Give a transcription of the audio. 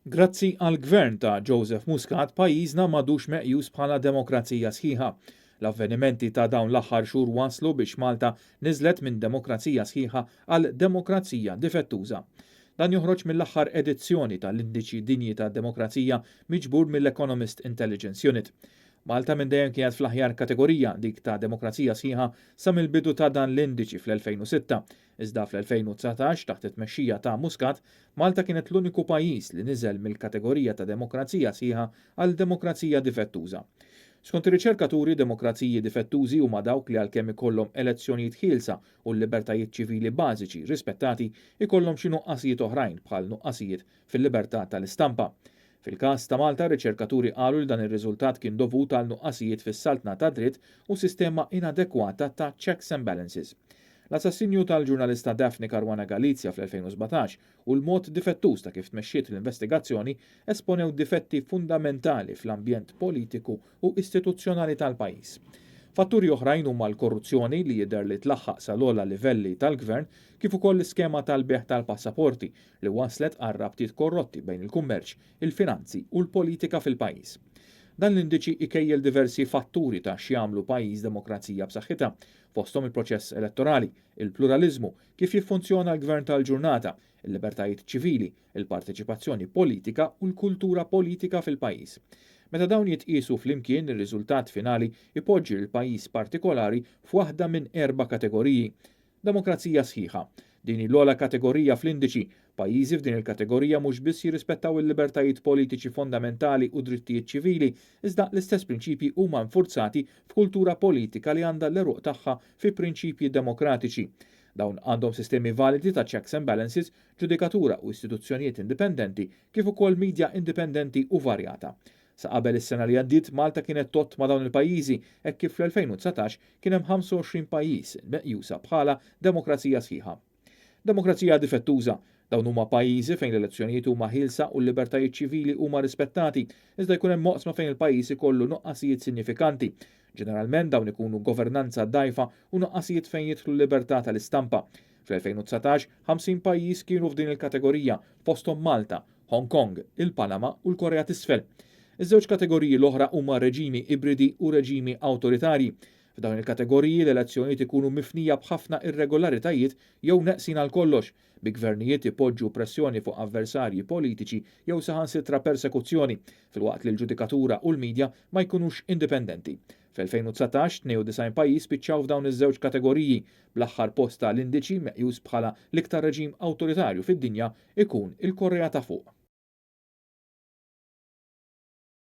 Grazzi għall-Gvern ta' Joseph Muscat, pajjiżna m'għadux meqjus bħala demokrazija sħiħa. L-avvenimenti ta' dawn l-aħħar xhur wasslu biex Malta niżlet minn demokrazija sħiħa għal demokrazija difettuża. Dan joħroġ mill-aħħar edizzjoni tal-Indiċi Dinji tad-Demokrazija miġbur mill-Economist Intelligence Unit. Malta minn dejjem kienet fl-aħjar kategorija, dik ta' demokrazija sħiħa, sa mill-bidu ta' dan l-indiċi fl-2006. Iżda fl-2019, taħt it-tmexxija ta' Muscat, Malta kienet l-uniku pajjiż li niżel mill-kategorija ta' demokrazija sħiħa għal demokrazija difettuża. Skont ir-riċerkaturi, demokraziji difettużi huma dawk li għalkemm ikollhom elezzjonijiet ħielsa u l-libertajiet ċivili bażiċi rispettati, ikollhom xi nuqqasijiet oħrajn bħal nuqqasijiet fil-libertà tal-istampa. Fil-każ ta' Malta, r-riċerkaturi qalu li dan ir-riżultat kien dovut għal nuqqasijiet fis-saltna tad-dritt u sistema inadekwata ta' checks and balances. L-assassinju tal-ġurnalista Daphne Caruana Galizia fl-2017 u l-mod difettuż ta' kif tmexxiet l-investigazzjoni esponew difetti fundamentali fl-ambjent politiku u istituzzjonali tal-pajjiż. Fatturi oħrajn huma l-korruzzjoni li jidher li tlaħħaq sal-ogħla livelli tal-gvern kif ukoll l-iskema tal-bejgħ tal-passaporti li wasslet għal rabtiet korrotti bejn il-kummerċ, il-finanzi u l-politika fil-pajjiż. Dan l-indiċi ikejjel diversi fatturi ta' x'jagħmlu pajjiż demokrazija b'saħħitha, fosthom il-proċess elettorali, il-pluraliżmu, kif jiffunzjona l-gvern tal-ġurnata, il-libertajiet ċivili, il-parteċipazzjoni politika u l-kultura politika fil-pajjiż. Meta dawn jitqiesu flimkien, ir-riżultat finali ipoġġi lil pajjiż partikolari f'waħda minn erba' kategoriji. Demokrazija sħiħa. Din hi l-ogħla kategorija fl-indiċi. Pajjiżi f'din il-kategorija mhux biss jirrispettaw il-libertajiet politiċi fondamentali u drittijiet ċivili, iżda l-istess prinċipji huma infurzati f'kultura politika li għandha l-għeruq tagħha fi prinċipji demokratiċi. Dawn għandhom sistemi validi ta' checks and balances, ġudikatura u istituzzjonijiet indipendenti kif ukoll media indipendenti u varjata. Sa qabel is-sena li għaddiet, Malta kienet tgħodd ma' dawn il-pajjiżi hekk kif fl-2019 kien hemm 25 pajjiż meqjusa bħala demokrazija sħiħa. Demokrazija difettuża. Dawn huma pajjiżi fejn l-elezzjonijiet huma ħielsa u l-libertajiet ċivili huma rispettati, iżda jkun hemm oqsma fejn il-pajjiż ikollu nuqqasijiet sinjifikanti. Ġeneralment dawn ikunu governanza dgħajfa u nuqqasijiet fejn jidħlu l-libertà tal-istampa. Fl-2019, 50 pajjiż kienu f'din il-kategorija, fosthom Malta, Hong Kong, il-Panama u l-Korea t'Isfel. Iż-żewġ kategoriji l-oħra huma reġimi ibridi u reġimi awtoritarji. F'dawn il-kategoriji l-elezzjonijiet ikunu mifnija b'ħafna irregolaritajiet jew neqsin għal kollox, bi gvernijiet ipoġġu pressjoni fuq avversarji politiċi jew saħansitra persekuzzjoni, filwaqt li l-ġudikatura u l-midja ma jkunux indipendenti. Fl-2019, 92 pajjiż spiċċaw f'dawn iż-żewġ kategoriji, bl-aħħar post ta' l-indiċi meqjus bħala l-iktar reġim awtoritarju fid-dinja ikun il-Korea ta' Fuq.